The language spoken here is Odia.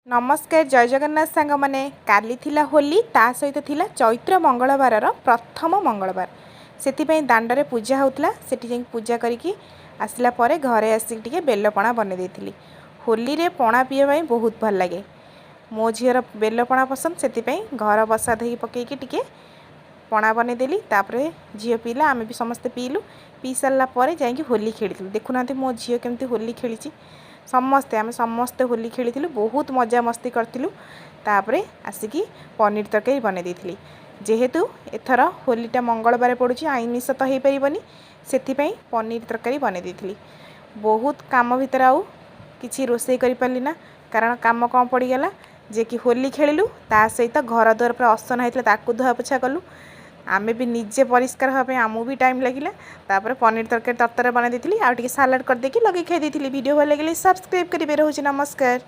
ନମସ୍କାର, ଜୟ ଜଗନ୍ନାଥ ସାଙ୍ଗମାନେ। କାଲି ଥିଲା ହୋଲି, ତା ସହିତ ଥିଲା ଚୈତ୍ର ମଙ୍ଗଳବାରର ପ୍ରଥମ ମଙ୍ଗଳବାର। ସେଥିପାଇଁ ଦାଣ୍ଡରେ ପୂଜା ହେଉଥିଲା। ସେଠି ଯାଇକି ପୂଜା କରିକି ଆସିଲା ପରେ ଘରେ ଆସିକି ଟିକେ ବେଲପଣା ବନେଇ ଦେଇଥିଲି। ହୋଲିରେ ପଣା ପିଇବା ପାଇଁ ବହୁତ ଭଲ ଲାଗେ। ମୋ ଝିଅର ବେଲପଣା ପସନ୍ଦ, ସେଥିପାଇଁ ଘର ବସା ଦହି ପକାଇକି ଟିକେ ପଣା ବନେଇଦେଲି। ତାପରେ ଝିଅ ପିଇଲା, ଆମେ ବି ସମସ୍ତେ ପିଇଲୁ। ପିଇ ସାରିଲା ପରେ ଯାଇକି ହୋଲି ଖେଳିଥିଲୁ। ଦେଖୁନାହାନ୍ତି ମୋ ଝିଅ କେମିତି ହୋଲି ଖେଳିଛି। ସମସ୍ତେ, ଆମେ ସମସ୍ତେ ହୋଲି ଖେଳିଥିଲୁ, ବହୁତ ମଜାମସ୍ତି କରିଥିଲୁ। ତାପରେ ଆସିକି ପନିର ତରକାରୀ ବନେଇ ଦେଇଥିଲି। ଯେହେତୁ ଏଥର ହୋଲିଟା ମଙ୍ଗଳବାର ପଡ଼ୁଛି, ଆଇଁଷ ତ ହେଇପାରିବନି, ସେଥିପାଇଁ ପନିର ତରକାରୀ ବନେଇ ଦେଇଥିଲି। ବହୁତ କାମ ଭିତରେ ଆଉ କିଛି ରୋଷେଇ କରିପାରିଲି ନା, କାରଣ କାମ କ'ଣ ପଡ଼ିଗଲା ଯେ କି ହୋଲି ଖେଳିଲୁ, ତା ସହିତ ଘର ଦ୍ୱାର ପୁରା ଅସନା ହେଇଥିଲା, ତାକୁ ଧୁଆ ପୋଛା କଲୁ। ଆମେ ବି ନିଜେ ପରିଷ୍କାର ହେବା ପାଇଁ ଆମକୁ ବି ଟାଇମ୍ ଲାଗିଲା। ତାପରେ ପନିର ତରକାରୀ ତରତରରେ ବନେଇ ଦେଇଥିଲି ଆଉ ଟିକେ ସାଲାଡ଼ କରିଦେଇକି ଲଗେଇ ଖାଇ ଦେଇଥିଲି। ଭିଡ଼ିଓ ଭଲ ଲାଗିଲେ ସବସ୍କ୍ରାଇବ୍ କରିବେ। ରହୁଛି, ନମସ୍କାର।